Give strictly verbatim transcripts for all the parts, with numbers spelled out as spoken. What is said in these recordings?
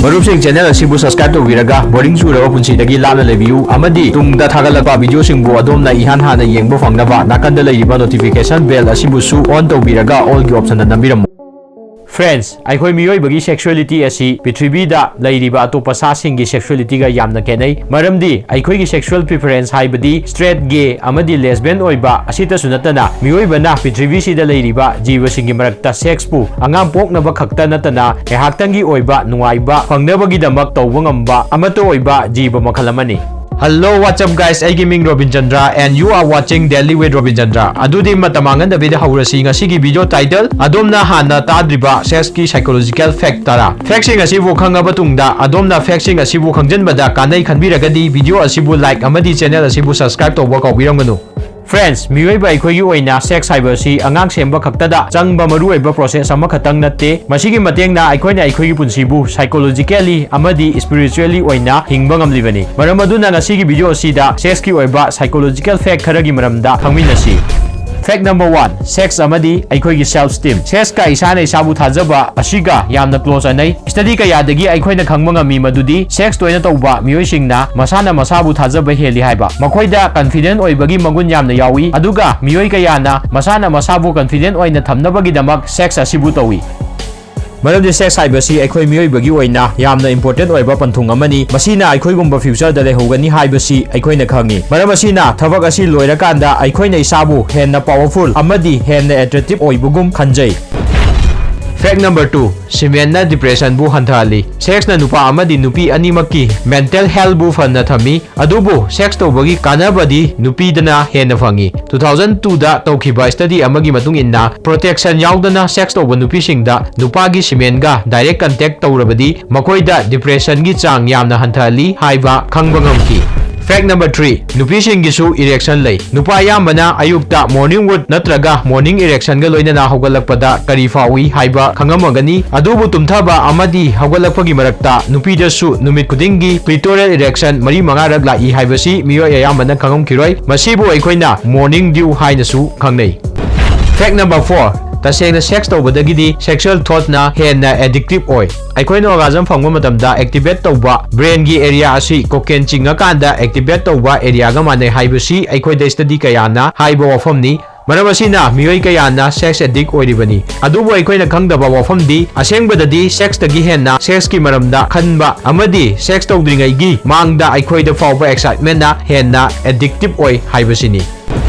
ꯃꯔꯨꯞꯁꯤꯡ, ꯆꯦꯅꯦꯜ ꯑꯁꯤꯕꯨ ꯁꯕꯁꯀ꯭ꯔꯥꯏꯕ ꯇꯧꯕꯤꯔꯒ ꯕꯣꯔꯤꯡ ꯆꯨꯔꯕ ꯄꯨꯟꯁꯤꯗꯒꯤ ꯂꯥꯞꯅ ꯂꯩꯕꯤꯌꯨ ꯑꯃꯗꯤ ꯇꯨꯡꯗ ꯊꯥꯒꯠꯂꯛꯄ ꯚꯤꯗꯤꯑꯣꯁꯤꯡꯕꯨ ꯑꯗꯣꯝꯅ ꯏꯍꯥꯟ ꯍꯥꯟꯅ ꯌꯦꯡꯕ ꯐꯪꯅꯕ ꯅꯥꯀꯟꯗ ꯂꯩꯔꯤꯕ ꯅꯣꯇꯤꯐꯤꯀꯦꯁꯟ ꯕꯦꯜ ꯑꯁꯤꯕꯨꯁꯨ ꯑꯣꯟ ꯇꯧꯕꯤꯔꯒ ꯑꯣꯜꯒꯤ ꯑꯣꯞꯁꯟꯗ ꯅꯝꯕꯤꯔꯝꯃꯨ꯫ ꯐ꯭ꯔꯦꯟꯁ, ꯑꯩꯈꯣꯏ ꯃꯤꯑꯣꯏꯕꯒꯤ ꯁꯦꯛꯁꯨꯋꯦꯂꯤꯇꯤ ꯑꯁꯤ ꯄ꯭ꯔꯤꯊꯤꯕꯤꯗ ꯂꯩꯔꯤꯕ ꯑꯇꯣꯞꯄ ꯁꯥꯁꯤꯡꯒꯤ ꯁꯦꯛꯁꯨꯋꯦꯂꯤꯇꯤꯒ ꯌꯥꯝꯅ ꯈꯦꯠꯅꯩ, ꯃꯔꯝꯗꯤ ꯑꯩꯈꯣꯏꯒꯤ ꯁꯦꯛꯁꯨꯋꯦꯜ ꯄ꯭ꯔꯤꯐꯔꯦꯟꯁ ꯍꯥꯏꯕꯗꯤ ꯁ꯭ꯇ꯭ꯔꯦꯠ, ꯒꯦ ꯑꯃꯗꯤ ꯂꯦꯁꯕꯤꯌꯟ ꯑꯣꯏꯕ ꯑꯁꯤꯇꯁꯨ ꯅꯠꯇꯅ ꯃꯤꯑꯣꯏꯕꯅ ꯄ꯭ꯔꯤꯊꯤꯕꯤꯁꯤꯗ ꯂꯩꯔꯤꯕ ꯖꯤꯕꯁꯤꯡꯒꯤ ꯃꯔꯛꯇ ꯁꯦꯛꯁꯄꯨ ꯑꯉꯥꯡ ꯄꯣꯛꯅꯕ ꯈꯛꯇ ꯅꯠꯇꯅ ꯉꯥꯏꯍꯥꯛꯇꯪꯒꯤ ꯑꯣꯏꯕ ꯅꯨꯡꯉꯥꯏꯕ ꯐꯪꯅꯕꯒꯤꯗꯃꯛ ꯇꯧꯕ ꯉꯝꯕ ꯑꯃꯠꯇ ꯑꯣꯏꯕ ꯖꯤꯕ ꯃꯈꯜ ꯑꯃꯅꯤ꯫ Hello, what's up guys? ꯑꯩꯒꯤ ꯃꯤꯡ robin Chandra and you are watching Daily with robin Chandra. ꯑꯗꯨꯗꯤ ꯃꯇꯝ ꯃꯥꯡꯍꯟꯗꯕꯤꯗ ꯍꯧꯔꯁꯤ ꯉꯁꯤꯒꯤ ꯚꯤꯗꯤꯑꯣ ꯇꯥꯏꯇꯜ꯫ ꯑꯗꯣꯝꯅ ꯍꯥꯟꯅ ꯇꯥꯗ꯭ꯔꯤꯕ ꯁꯦꯛꯁꯀꯤ ꯁꯥꯏꯀꯣꯂꯣꯖꯤꯀꯦꯜ ꯐꯦꯛ ꯇꯔꯥ꯫ ꯐꯦꯛꯁꯤꯡ ꯑꯁꯤꯕꯨ ꯈꯪꯉꯕ ꯇꯨꯡꯗ ꯑꯗꯣꯝꯅ ꯐꯦꯛꯁꯤꯡ ꯑꯁꯤꯕꯨ ꯈꯪꯖꯤꯟꯕꯗ ꯀꯥꯟꯅꯩ ꯈꯟꯕꯤꯔꯒꯗꯤ ꯚꯤꯗꯤꯑꯣ ꯑꯁꯤꯕꯨ ꯂꯥꯏꯛ ꯑꯃꯗꯤ ꯆꯦꯅꯦꯜ ꯑꯁꯤꯕꯨ ꯁꯕꯁꯀ꯭ꯔꯥꯏꯕ ꯇꯧꯕ ꯀꯥꯎꯕꯤꯔꯝꯒꯅꯨ꯫ ꯐ꯭ꯔꯦꯟꯁ, ꯃꯤꯑꯣꯏꯕ ꯑꯩꯈꯣꯏꯒꯤ ꯑꯣꯏꯅ ꯁꯦꯛꯁ ꯍꯥꯏꯕ ꯑꯁꯤ ꯑꯉꯥꯡ ꯁꯦꯝꯕ ꯈꯛꯇꯗ ꯆꯪꯕ ꯃꯔꯨꯑꯣꯏꯕ ꯄ꯭ꯔꯣꯁꯦꯁ ꯑꯃꯈꯛꯇꯪ ꯅꯠꯇꯦ꯫ ꯃꯁꯤꯒꯤ ꯃꯇꯦꯡꯅ ꯑꯩꯈꯣꯏꯅ ꯑꯩꯈꯣꯏꯒꯤ ꯄꯨꯟꯁꯤꯕꯨ ꯁꯥꯏꯀꯣꯂꯣꯖꯤꯀꯦꯜꯂꯤ ꯑꯃꯗꯤ ꯁ꯭ꯄꯤꯔꯤꯆꯨꯋꯦꯜꯂꯤ ꯑꯣꯏꯅ ꯍꯤꯡꯕ ꯉꯝꯂꯤꯕꯅꯤ꯫ ꯃꯔꯝ ꯑꯗꯨꯅ ꯉꯁꯤꯒꯤ ꯚꯤꯗꯤꯑꯣ ꯑꯁꯤꯗ ꯁꯦꯛꯁꯀꯤ ꯑꯣꯏꯕ ꯁꯥꯏꯀꯣꯂꯣꯖꯤꯀꯦꯜ ꯐꯦꯛ ꯈꯔꯒꯤ ꯃꯔꯝꯗ ꯈꯪꯃꯤꯟꯅꯁꯤ꯫ ꯐꯦꯛ ꯅꯝꯕꯔ ꯋꯥꯟ, ꯁꯦꯛꯁ ꯑꯃꯗꯤ ꯑꯩꯈꯣꯏꯒꯤ ꯁꯦꯜꯐ ꯁ꯭ꯇꯤꯝ꯫ ꯁꯦꯛꯁꯀ ꯏꯁꯥꯅ ꯏꯁꯥꯕꯨ ꯊꯥꯖꯕ ꯑꯁꯤꯒ ꯌꯥꯝꯅ ꯀ꯭ꯂꯣꯖ ꯑꯣꯏꯅꯩ꯫ ꯁ꯭ꯇꯗꯤ ꯀꯌꯥꯗꯒꯤ ꯑꯩꯈꯣꯏꯅ ꯈꯪꯕ ꯉꯝꯃꯤ ꯃꯗꯨꯗꯤ ꯁꯦꯛꯁ ꯇꯣꯏꯅ ꯇꯧꯕ ꯃꯤꯑꯣꯏꯁꯤꯡꯅ ꯃꯁꯥꯅ ꯃꯁꯥꯕꯨ ꯊꯥꯖꯕ ꯍꯦꯜꯂꯤ ꯍꯥꯏꯕ꯫ ꯃꯈꯣꯏꯗ ꯀꯟꯐꯤꯗꯦꯟ ꯑꯣꯏꯕꯒꯤ ꯃꯒꯨꯟ ꯌꯥꯝꯅ ꯌꯥꯎꯏ, ꯑꯗꯨꯒ ꯃꯤꯑꯣꯏ ꯀꯌꯥꯅ ꯃꯁꯥꯅ ꯃꯁꯥꯕꯨ ꯀꯟꯐꯤꯗꯦꯟ ꯑꯣꯏꯅ ꯊꯝꯅꯕꯒꯤꯗꯃꯛ ꯁꯦꯛꯁ ꯑꯁꯤꯕꯨ ꯇꯧꯏ꯫ ꯃꯔꯝꯗꯤ ꯁꯦꯛꯁ ꯍꯥꯏꯕꯁꯤ ꯑꯩꯈꯣꯏ ꯃꯤꯑꯣꯏꯕꯒꯤ ꯑꯣꯏꯅ ꯌꯥꯝꯅ ꯏꯝꯄꯣꯔꯇꯦꯟ ꯑꯣꯏꯕ ꯄꯟꯊꯨꯡ ꯑꯃꯅꯤ꯫ ꯃꯁꯤꯅ ꯑꯩꯈꯣꯏꯒꯨꯝꯕ ꯐ꯭ꯌꯨꯆꯔꯗ ꯂꯩꯍꯧꯒꯅꯤ ꯍꯥꯏꯕꯁꯤ ꯑꯩꯈꯣꯏꯅ ꯈꯪꯉꯤ꯫ ꯃꯔꯝ ꯑꯁꯤꯅ ꯊꯕꯛ ꯑꯁꯤ ꯂꯣꯏꯔꯀꯥꯟꯗ ꯑꯩꯈꯣꯏꯅ ꯏꯁꯥꯕꯨ ꯍꯦꯟꯅ ꯄꯥꯋꯔꯐꯨꯜ ꯑꯃꯗꯤ ꯍꯦꯟꯅ ꯑꯦꯇ꯭ꯔꯦꯛꯇꯤꯚ ꯑꯣꯏꯕꯒꯨꯝ ꯈꯟꯖꯩ꯫ ꯐꯦꯛ ꯅꯝꯕꯔ ꯇꯨ, ꯁꯤꯃꯦꯟꯅ ꯗꯤꯄ꯭ꯔꯦꯁꯟꯕꯨ ꯍꯟꯊꯍꯜꯂꯤ꯫ ꯁꯦꯛꯁꯅ ꯅꯨꯄꯥ ꯑꯃꯗꯤ ꯅꯨꯄꯤ ꯑꯅꯤꯃꯛꯀꯤ ꯃꯦꯟꯇꯦꯜ ꯍꯦꯜꯊꯕꯨ ꯐꯅ ꯊꯝꯃꯤ꯫ ꯑꯗꯨꯕꯨ ꯁꯦꯛꯁ ꯇꯧꯕꯒꯤ ꯀꯥꯟꯅꯕꯗꯤ ꯅꯨꯄꯤꯗꯅ ꯍꯦꯟꯅ ꯐꯪꯉꯤ꯫ ꯇꯨ ꯊꯥꯎꯖꯟ ꯇꯨꯗ ꯇꯧꯈꯤꯕ ꯁ꯭ꯇꯗꯤ ꯑꯃꯒꯤ ꯃꯇꯨꯡ ꯏꯟꯅ, ꯄ꯭ꯔꯣꯇꯦꯛꯁꯟ ꯌꯥꯎꯗꯅ ꯁꯦꯛꯁ ꯇꯧꯕ ꯅꯨꯄꯤꯁꯤꯡꯗ ꯅꯨꯄꯥꯒꯤ ꯁꯤꯃꯦꯟꯒ ꯗꯥꯏꯔꯦꯛ ꯀꯟꯇꯦꯛ ꯇꯧꯔꯕꯗꯤ ꯃꯈꯣꯏꯗ ꯗꯤꯄ꯭ꯔꯦꯁꯟꯒꯤ ꯆꯥꯡ ꯌꯥꯝꯅ ꯍꯟꯊꯍꯜꯂꯤ ꯍꯥꯏꯕ ꯈꯪꯕ ꯉꯝꯈꯤ꯫ ꯐꯦꯛ ꯅꯝꯕꯔ ꯊ꯭ꯔꯤ, ꯅꯨꯄꯤꯁꯤꯡꯒꯤꯁꯨ ꯏꯔꯦꯛꯁꯟ ꯂꯩ꯫ ꯅꯨꯄꯥ ꯑꯌꯥꯝꯕꯅ ꯑꯌꯨꯛꯇ ꯃꯣꯔꯅꯤꯡ ꯋꯨꯗ ꯅꯠꯇ꯭ꯔꯒ ꯃꯣꯔꯅꯤꯡ ꯏꯔꯦꯛꯁꯟꯒ ꯂꯣꯏꯅꯅ ꯍꯧꯒꯠꯂꯛꯄꯗ ꯀꯔꯤ ꯐꯥꯎꯏ ꯍꯥꯏꯕ ꯈꯪꯉꯝꯃꯒꯅꯤ꯫ ꯑꯗꯨꯕꯨ ꯇꯨꯝꯊꯕ ꯑꯃꯗꯤ ꯍꯧꯒꯠꯂꯛꯄꯒꯤ ꯃꯔꯛꯇ ꯅꯨꯄꯤꯗꯁꯨ ꯅꯨꯃꯤꯠ ꯈꯨꯗꯤꯡꯒꯤ ꯀ꯭ꯂꯤꯇꯣꯔꯦꯜ ꯏꯔꯦꯛꯁꯟ ꯃꯔꯤ ꯃꯉꯥꯔꯛ ꯂꯥꯛꯏ ꯍꯥꯏꯕꯁꯤ ꯃꯤꯑꯣꯏ ꯑꯌꯥꯝꯕꯅ ꯈꯪꯉꯝꯈꯤꯔꯣꯏ꯫ ꯃꯁꯤꯕꯨ ꯑꯩꯈꯣꯏꯅ ꯃꯣꯔꯅꯤꯡ ꯗ꯭ꯌꯨ ꯍꯥꯏꯅꯁꯨ ꯈꯪꯅꯩ꯫ ꯐꯦꯛ ꯅꯝꯕꯔ ꯐꯣꯔ, ꯇꯁꯦꯡꯅ sex ꯇꯧꯕꯗꯒꯤꯗꯤ sexual thoughtꯅ ꯍꯦꯟꯅ addictive ꯑꯣꯏ꯫ ꯑꯩꯈꯣꯏꯅ orgasm ꯐꯪꯕ ꯃꯇꯝꯗ activate ꯇꯧꯕ brainꯒꯤ area ꯑꯁꯤ cocaine ꯆꯤꯡꯉꯀꯥꯟꯗ activate ꯇꯧꯕ areaꯒ ꯃꯥꯟꯅꯩ ꯍꯥꯏꯕꯁꯤ ꯑꯩꯈꯣꯏꯗ study ꯀꯌꯥꯅ ꯍꯥꯏꯕ ꯋꯥꯐꯝꯅꯤ꯫ ꯃꯔꯝ ꯑꯁꯤꯅ ꯃꯤꯑꯣꯏ ꯀꯌꯥꯅ sex addict ꯑꯣꯏꯔꯤꯕꯅꯤ꯫ ꯑꯗꯨꯕꯨ ꯑꯩꯈꯣꯏꯅ ꯈꯪꯗꯕ ꯋꯥꯐꯝꯗꯤ, ꯑꯁꯦꯡꯕꯗꯗꯤ sexꯇꯒꯤ ꯍꯦꯟꯅ sexꯀꯤ ꯃꯔꯝꯗ ꯈꯟꯕ ꯑꯃꯗꯤ sex ꯇꯧꯗ꯭ꯔꯤꯉꯩꯒꯤ ꯃꯥꯡꯗ ꯑꯩꯈꯣꯏꯗ ꯐꯥꯎꯕ excitementꯅ ꯍꯦꯟꯅ addictive ꯑꯣꯏ ꯍꯥꯏꯕꯁꯤꯅꯤ꯫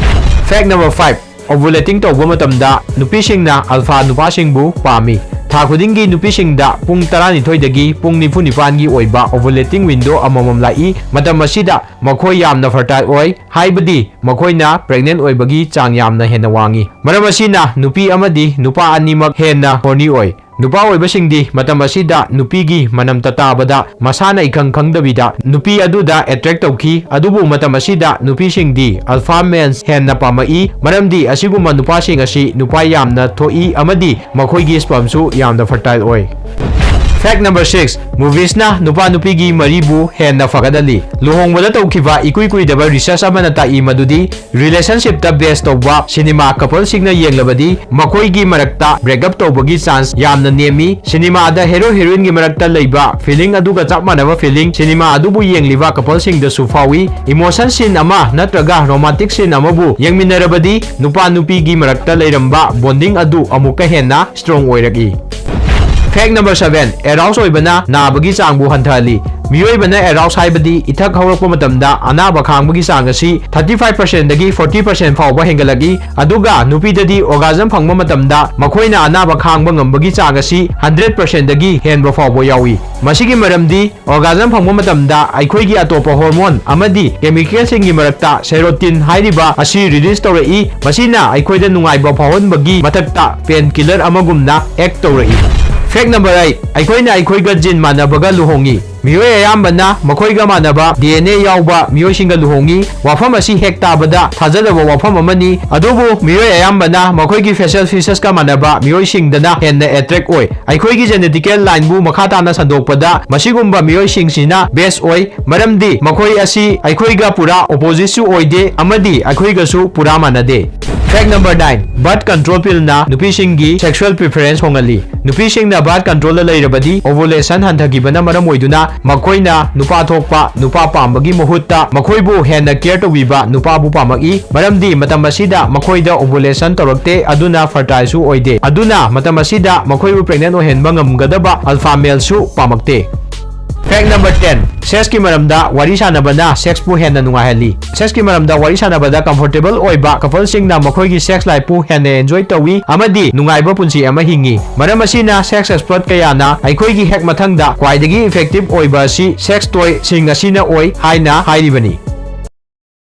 Fact number five, ovulating ꯇꯧꯕ ꯃꯇꯝꯗ ꯅꯨꯄꯤꯁꯤꯡꯅ alpha ꯅꯨꯄꯥꯁꯤꯡꯕꯨ ꯄꯥꯝꯃꯤ꯫ ꯊꯥ ꯈꯨꯗꯤꯡꯒꯤ ꯅꯨꯄꯤꯁꯤꯡꯗ ꯄꯨꯡ ꯇꯔꯥꯅꯤꯊꯣꯏꯗꯒꯤ ꯄꯨꯡ ꯅꯤꯐꯨ ꯅꯤꯄꯥꯟꯒꯤ ꯑꯣꯏꯕ ovulating window ꯑꯃꯃꯝ ꯂꯥꯛꯏ꯫ ꯃꯇꯝ ꯑꯁꯤꯗ ꯃꯈꯣꯏ ꯌꯥꯝꯅ fertile ꯑꯣꯏ, ꯍꯥꯏꯕꯗꯤ ꯃꯈꯣꯏꯅ pregnant ꯑꯣꯏꯕꯒꯤ ꯆꯥꯡ ꯌꯥꯝꯅ ꯍꯦꯟꯅ ꯋꯥꯡꯏ꯫ ꯃꯔꯝ ꯑꯁꯤꯅ ꯅꯨꯄꯤ ꯑꯃꯗꯤ ꯅꯨꯄꯥ ꯑꯅꯤꯃꯛ ꯍꯦꯟꯅ horny ꯑꯣꯏ꯫ ꯅꯨꯄꯥ ꯑꯣꯏꯕꯁꯤꯡꯗꯤ ꯃꯇꯝ ꯑꯁꯤꯗ ꯅꯨꯄꯤꯒꯤ ꯃꯅꯝ ꯇꯥꯕꯗ ꯃꯁꯥꯅ ꯏꯈꯪ ꯈꯪꯗꯕꯤꯗ ꯅꯨꯄꯤ ꯑꯗꯨꯗ attract ꯇꯧꯈꯤ, ꯑꯗꯨꯕꯨ ꯃꯇꯝ ꯑꯁꯤꯗ ꯅꯨꯄꯤꯁꯤꯡꯗꯤ alpha males ꯍꯦꯟꯅ ꯄꯥꯝꯃꯛꯏ, ꯃꯔꯝꯗꯤ ꯑꯁꯤꯒꯨꯝꯕ ꯅꯨꯄꯥꯁꯤꯡ ꯑꯁꯤ ꯅꯨꯄꯥ ꯌꯥꯝꯅ ꯊꯣꯛꯏ ꯑꯃꯗꯤ ꯃꯈꯣꯏꯒꯤ spermꯁꯨ ꯌꯥꯝꯅ fertile ꯑꯣꯏ꯫ Fact number six, moviesꯅ ꯅꯨꯄꯥ ꯅꯨꯄꯤꯒꯤ ꯃꯔꯤꯕꯨ ꯍꯦꯟꯅ ꯐꯒꯠꯍꯜꯂꯤ꯫ ꯂꯨꯍꯣꯡꯕꯗ ꯇꯧꯈꯤꯕ ꯏꯀꯨꯏ ꯀꯨꯏꯗꯕ research ꯑꯃꯅ ꯇꯥꯛꯏ ꯃꯗꯨꯗꯤ relationshipꯇ base ꯇꯧꯕ cinema coupleꯁꯤꯡꯅ ꯌꯦꯡꯂꯕꯗꯤ ꯃꯈꯣꯏꯒꯤ ꯃꯔꯛꯇ break up ꯇꯧꯕꯒꯤ chance ꯌꯥꯝꯅ ꯅꯦꯝꯃꯤ꯫ Cinemaꯗ hero heroineꯒꯤ ꯃꯔꯛꯇ ꯂꯩꯕ feeling ꯑꯗꯨꯒ ꯆꯞ ꯃꯥꯟꯅꯕ feeling cinema ꯑꯗꯨꯕꯨ ꯌꯦꯡꯂꯤꯕ coupleꯁꯤꯡꯗꯁꯨ ꯐꯥꯎꯏ꯫ Emotion scene ꯑꯃ ꯅꯠꯇ꯭ꯔꯒ romantic scene ꯑꯃꯕꯨ ꯌꯦꯡꯃꯤꯟꯅꯔꯕꯗꯤ ꯅꯨꯄꯥ ꯅꯨꯄꯤꯒꯤ ꯃꯔꯛꯇ ꯂꯩꯔꯝꯕ bonding ꯑꯗꯨ ꯑꯃꯨꯛꯀ ꯍꯦꯟꯅ strong ꯑꯣꯏꯔꯛꯏ꯫ Fact number seven, arouse ꯑꯣꯏꯕꯅ ꯅꯥꯕꯒꯤ ꯆꯥꯡꯕꯨ ꯍꯟꯊꯍꯜꯂꯤ꯫ ꯃꯤꯑꯣꯏꯕꯅ arouse ꯍꯥꯏꯕꯗꯤ ꯏꯊꯛ ꯍꯧꯔꯛꯄ ꯃꯇꯝꯗ ꯑꯅꯥꯕ ꯈꯥꯡꯕꯒꯤ ꯆꯥꯡ ꯑꯁꯤ thirty five percentꯗꯒꯤ forty percent ꯐꯥꯎꯕ ꯍꯦꯟꯒꯠꯂꯛꯏ, ꯑꯗꯨꯒ ꯅꯨꯄꯤꯗꯗꯤ orgasm ꯐꯪꯕ ꯃꯇꯝꯗ ꯃꯈꯣꯏꯅ ꯑꯅꯥꯕ ꯈꯥꯡꯕ ꯉꯝꯕꯒꯤ ꯆꯥꯡ ꯑꯁꯤ hundred percentꯗꯒꯤ ꯍꯦꯟꯕ ꯐꯥꯎꯕ ꯌꯥꯎꯏ꯫ ꯃꯁꯤꯒꯤ ꯃꯔꯝꯗꯤ orgasm ꯐꯪꯕ ꯃꯇꯝꯗ ꯑꯩꯈꯣꯏꯒꯤ ꯑꯇꯣꯞꯄ hormone ꯑꯃꯗꯤ chemicalꯁꯤꯡꯒꯤ ꯃꯔꯛꯇ serotonin ꯍꯥꯏꯔꯤꯕ ꯑꯁꯤ release ꯇꯧꯔꯛꯏ, ꯃꯁꯤꯅ ꯑꯩꯈꯣꯏꯗ ꯅꯨꯡꯉꯥꯏꯕ ꯐꯥꯎꯍꯟꯕꯒꯤ ꯃꯊꯛꯇ painkiller ꯑꯃꯒꯨꯝꯅ act ꯇꯧꯔꯛꯏ꯫ Fact number eight, ꯑꯩꯈꯣꯏꯅ ꯑꯩꯈꯣꯏꯒ gene ꯃꯥꯟꯅꯕꯒ ꯂꯨꯍꯣꯡꯏ꯫ ꯃꯤꯑꯣꯏ ꯑꯌꯥꯝꯕꯅ ꯃꯈꯣꯏꯒ ꯃꯥꯟꯅꯕ ꯗꯤ ꯑꯦꯟ ꯑꯦ ꯌꯥꯎꯕ ꯃꯤꯑꯣꯏꯁꯤꯡꯒ ꯂꯨꯍꯣꯡꯏ꯫ ꯋꯥꯐꯝ ꯑꯁꯤ ꯍꯦꯛ ꯇꯥꯕꯗ ꯊꯥꯖꯗꯕ ꯋꯥꯐꯝ ꯑꯃꯅꯤ, ꯑꯗꯨꯕꯨ ꯃꯤꯑꯣꯏ ꯑꯌꯥꯝꯕꯅ ꯃꯈꯣꯏꯒꯤ facial featuresꯀ ꯃꯥꯟꯅꯕ ꯃꯤꯑꯣꯏꯁꯤꯡꯗꯅ ꯍꯦꯟꯅ attract ꯑꯣꯏ꯫ ꯑꯩꯈꯣꯏꯒꯤ genetical lineꯕꯨ ꯃꯈꯥ ꯇꯥꯅ ꯁꯟꯗꯣꯛꯄꯗ, ꯃꯁꯤꯒꯨꯝꯕ ꯃꯤꯑꯣꯏꯁꯤꯡꯁꯤꯅ best ꯑꯣꯏ, ꯃꯔꯝꯗꯤ ꯃꯈꯣꯏ ꯑꯁꯤ ꯑꯩꯈꯣꯏꯒ ꯄꯨꯔꯥ oppositeꯁꯨ ꯑꯣꯏꯗꯦ ꯑꯃꯗꯤ ꯑꯩꯈꯣꯏꯒꯁꯨ ꯄꯨꯔꯥ ꯃꯥꯟꯅꯗꯦ꯫ Fact number nine, birth control pillꯅ ꯅꯨꯄꯤꯁꯤꯡꯒꯤ sexual preference ꯍꯣꯡꯍꯜꯂꯤ꯫ ꯅꯨꯄꯤꯁꯤꯡꯅ birth controlꯗ ꯂꯩꯔꯕꯗꯤ ovulation ꯍꯟꯊꯈꯤꯕꯅ ꯃꯔꯝ ꯑꯣꯏꯗꯨꯅ ꯃꯈꯣꯏꯅ ꯅꯨꯄꯥ ꯊꯣꯛꯄ ꯅꯨꯄꯥ ꯄꯥꯝꯕꯒꯤ ꯃꯍꯨꯠꯇ ꯃꯈꯣꯏꯕꯨ ꯍꯦꯟꯅ care ꯇꯧꯕꯤꯕ ꯅꯨꯄꯥꯕꯨ ꯄꯥꯝꯃꯛꯏ, ꯃꯔꯝꯗꯤ ꯃꯇꯝ ꯑꯁꯤꯗ ꯃꯈꯣꯏꯗ ovulationꯇꯧꯔꯛꯇꯦ, ꯑꯗꯨꯅ fertileꯁꯨ ꯑꯣꯏꯗꯦ꯫ ꯑꯗꯨꯅ ꯃꯇꯝ ꯑꯁꯤꯗ ꯃꯈꯣꯏꯕꯨ pregnant ꯑꯣꯏꯍꯟꯕ ꯉꯝꯒꯗꯕ alpha maleꯁꯨ ꯄꯥꯝꯃꯛꯇꯦ꯫ Fact number ten, sexꯀꯤ ꯃꯔꯝꯗ ꯋꯥꯔꯤ ꯁꯥꯟꯅꯕꯅ sexꯄꯨ ꯍꯦꯟꯅ ꯅꯨꯡꯉꯥꯏꯍꯜꯂꯤ꯫ Sexꯀꯤ ꯃꯔꯝꯗ ꯋꯥꯔꯤ ꯁꯥꯟꯅꯕꯗ comfortable ꯑꯣꯏꯕ coupleꯁꯤꯡꯅ ꯃꯈꯣꯏꯒꯤ sex lifeꯄꯨ ꯍꯦꯟꯅ enjoy ꯇꯧꯏ ꯑꯃꯗꯤ ꯅꯨꯡꯉꯥꯏꯕ ꯄꯨꯟꯁꯤ ꯑꯃ ꯍꯤꯡꯏ꯫ ꯃꯔꯝ ꯑꯁꯤꯅ sex expert ꯀꯌꯥꯅ ꯑꯩꯈꯣꯏꯒꯤ ꯍꯦꯛ ꯃꯊꯪꯗ ꯈ꯭ꯋꯥꯏꯗꯒꯤ effective ꯑꯣꯏꯕ ꯑꯁꯤ sex toyꯁꯤꯡ ꯑꯁꯤꯅ ꯑꯣꯏ ꯍꯥꯏꯅ ꯍꯥꯏꯔꯤꯕꯅꯤ꯫